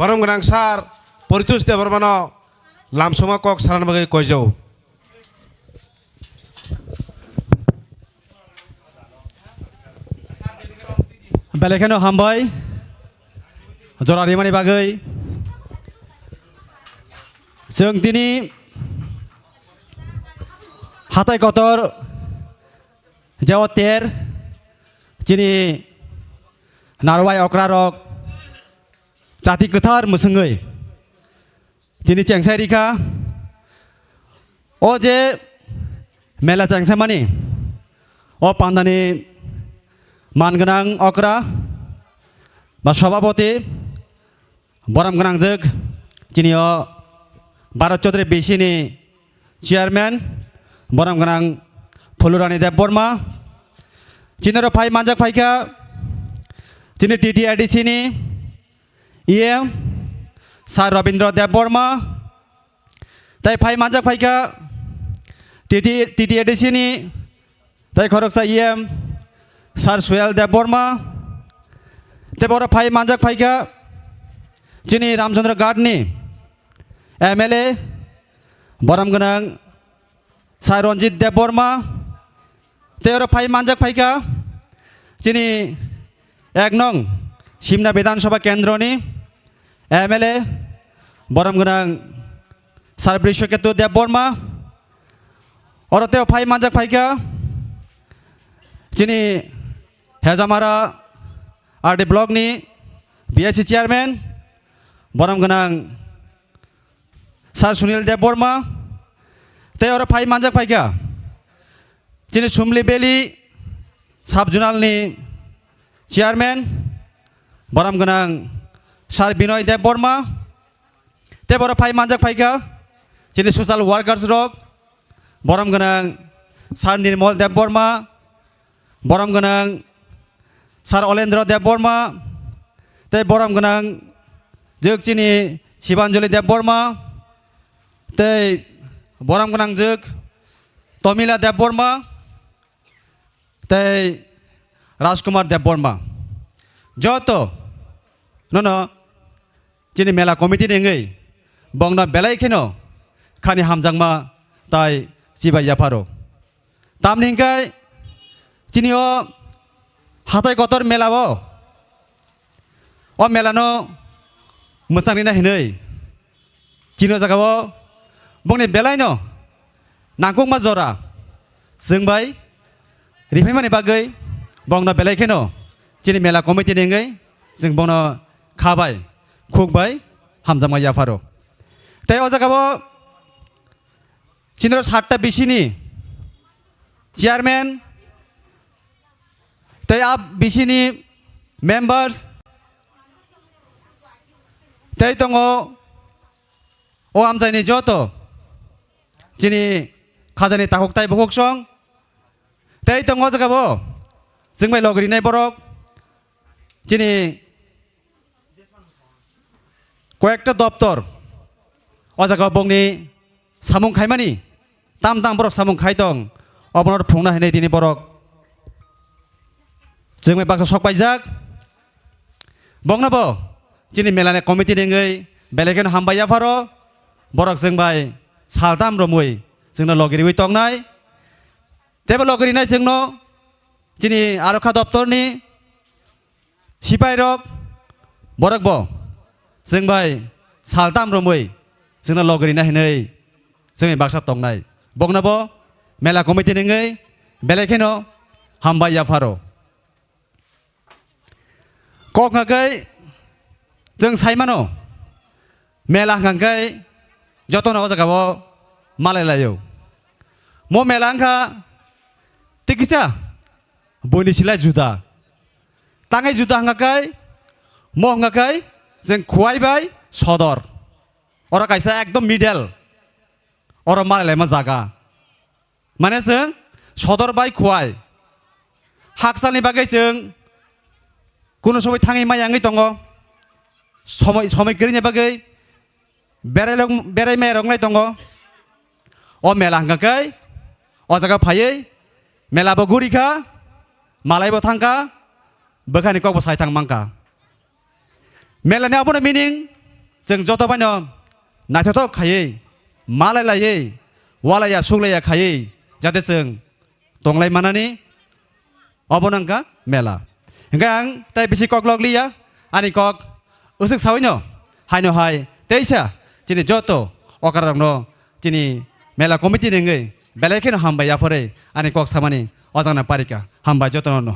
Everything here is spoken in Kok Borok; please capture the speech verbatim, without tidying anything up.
Borom gwnang sir Poritosh Debbarmano lamsongo kok sanani bagwi koijao. Belai kheno hambai jora rimani bagwi. Chwng tini hatai kotor jeo ter chini narwai okrarok chati kwthar mwswngwi tini chengsai rikha. O je mela chengsaimani, o pandani man gwnang okra ba sabhapati, borom gwnangjwk chini o Bharat Chaudhary B C ni chairman, borom gwnang Phularani Debbarma, chini oro phai manjak phaikha chini T T A D C ni E M Sir Rabindra Debbarma, tei phai manjak phaikha T T, T T A D C ni tei khoroksa E M Sir Suel Debbarma, tei oro phai manjak phaikha chini Ramchandra Ghat ni M L A, borom gwnang Sir Ranjit Debbarma, tei oro phai manjak phaikha chini ek nong Simna Bidhan Sabha Kendroni M L A, borom gwnang Sir Brishaketu Debbarma, oro tei phai manjak phaikha chini Hejamara R D block ni B I C chairman, borom gwnang Sir Sunil Debbarma, tei oro phai manjak phaikha chini Sumli Valley sub zonal ni chairman, borom gwnang Sir Binoy Debbarma, tei oro phai manjak phaikha chini social workers rok, borom gwnang Sir Nirmal Debbarma, borom gwnang Sir Olendra Debbarma, tei borom gwnang jwk chini Sibanjali Debbarma, tei borom gwnang jwk Tomila Debbarma, tei Rajkumar Debbarma. Joto nono chini mela committee ni wngwi bongno belai kheno khani hamjakma tai chibai yapharo. Tamni hwnkhe chini o hatai kotor mela o, o mela no mwchang rina hinwi chini o jaga o bongni belai no nangkukma jora chwng bai riphaimani bagwi bongno belai kheno chini mela committee ni wngwi chwng bongno kha bai khuk bai hamjakma yapharo. Tei o jaga o chini o satta B C ni chairman tei a B C ni members tei tongo o amchaini joto chini khajani takhuk tai bukhuk song tei tongo o jaga bo chwng bai log rinai borok chini koyekta doptor o jaga bongni samung khaimani tam tam borok samung khai tong, obono phungna hinwi tini borok chwng bai baksa sok paijak. Bongno bo chini melani committee ni wngwi belai kheno hambai yapharo, borok chwng bai saltam romwi chwngno logi riwi tongnai. Teibo logi rinai chwngno chini arokha doptorni sipairok, borokbo chwng bai saltam romwi chwngno logi rina hinwi chwngni baksa tongnai. Boknobo mela committee ni wngwi belai kheno hambai yapharo. Kok hwnkha khe chwng sai mano, mela hwnkha khe jotono o jagao malai laio. Mo mela wngkha tikisa buini silai juda. Tangwi juda hwnkha khe, mo hwnkha khe chwng Khowai bai Sodor. Oro kaisa ekdom middle. Oro malai laima jaga. Mane chwng Sodor bai Khowai. Hakchalni bagwi chwng kuno somoi thangwi maya wngwi tongo. Somoi, somoi kwrwini bagwi berai lok, berai maya rok wng lai tongo. O mela hwnkha khe o jaga phaiwi mela bo guri kha, malai bo thang kha, bwkhani kok bo sai thang man kha. Mela ni abono meaning Chwng joto baino naithothok khaiwi, malai laiwi, walaiya suklaiya khaiwi, jate chwng tonglai manani, obono wngkha mela. Hingkhe ang tei bisi kok lok liya, ani kok usuk sawino, haino hai teisa chini joto okrarokno chini mela committee ni wngwi belai kheno hambai yapharwi ani kok samani ojangna parika. Hambai jotono no.